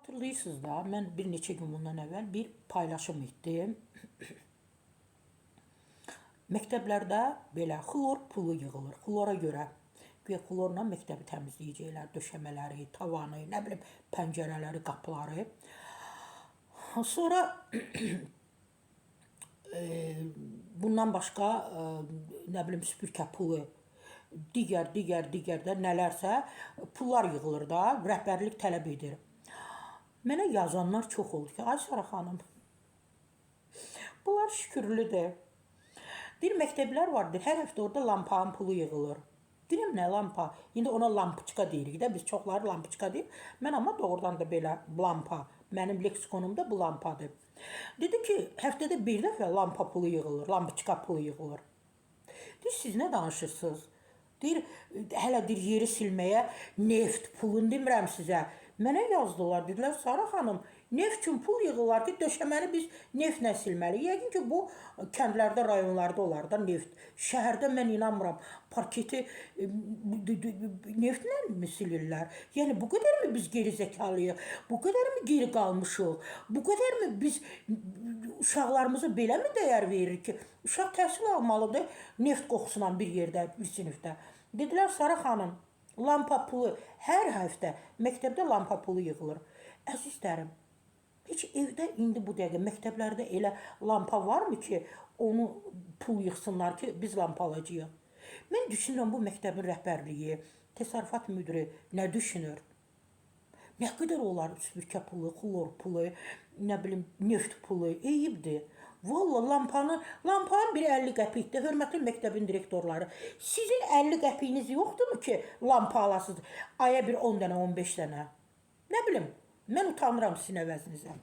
Hatırlayırsınız da, mən bir neçə gün bundan əvvəl bir paylaşım etdim. Məktəblərdə belə xlor pulu yığılır. Xlora görə. Güya xlorla məktəbi təmizləyəcəklər, döşəmələri, tavanı, nə bilim, pəncərələri, qapıları. Sonra bundan başqa nə bilim süpürgə pulu, digər də nələrsə pullar yığılır da, rəhbərlik tələb edir. Mənə yazanlar çox oldu ki, ay Sara xanım, bunlar şükürlüdür. Deyir, məktəblər var, deyir, hər həftə orada lampanın pulu yığılır. Deyirəm, nə lampa? İndi ona lampoçka deyirik də, biz çoxları lampoçka deyir. Mən amma doğrudan da belə lampa, mənim leksikonumda bu lampadır. Dedi ki, həftədə bir dəfə lampa pulu yığılır, lampoçka pulu yığılır. Deyir, siz nə danışırsınız? Deyir, hələ deyir, yeri silməyə neft pulunu demirəm sizə. Mənə yazdılar, dedilər, Sara xanım, neft üçün pul yığırlar ki, döşəməni biz neftlə silməliyik. Yəqin ki, bu kəndlərdə, rayonlarda olar da neft. Şəhərdə mən inanmıram, parketi neftlə mi silirlər? Yəni, bu qədərmi biz geri zəkalıyıq? Bu qədərmi geri qalmışıq? Bu qədərmi biz uşaqlarımıza belə mi dəyər veririk ki, uşaq təhsil almalıdır neft qoxusuna bir yerdə, bir sinifdə. Dedilər, Sara xanım, lampa pulu, hər həftə məktəbdə lampa pulu yığılır. Əzizlərim, heç evdə indi bu dəqiqə məktəblərdə elə lampa varmı ki, onu pul yığsınlar ki, biz lampa alacağıq? Mən düşünürəm, bu məktəbin rəhbərliyi, təsərrüfat müdiri nə düşünür? Nə qədər olar süpürgə pulu, xlor pulu, nə bilim, neft pulu, eyibdir. Valla lampanın biri 50 qəpikdir. Hörmətli məktəbin direktorları, sizin 50 qəpiyiniz yoxdurmu ki, lampa alasınız? Aya bir 10 dənə, 15 dənə. Nə bilim, mən utanıram sizin əvəzinizə.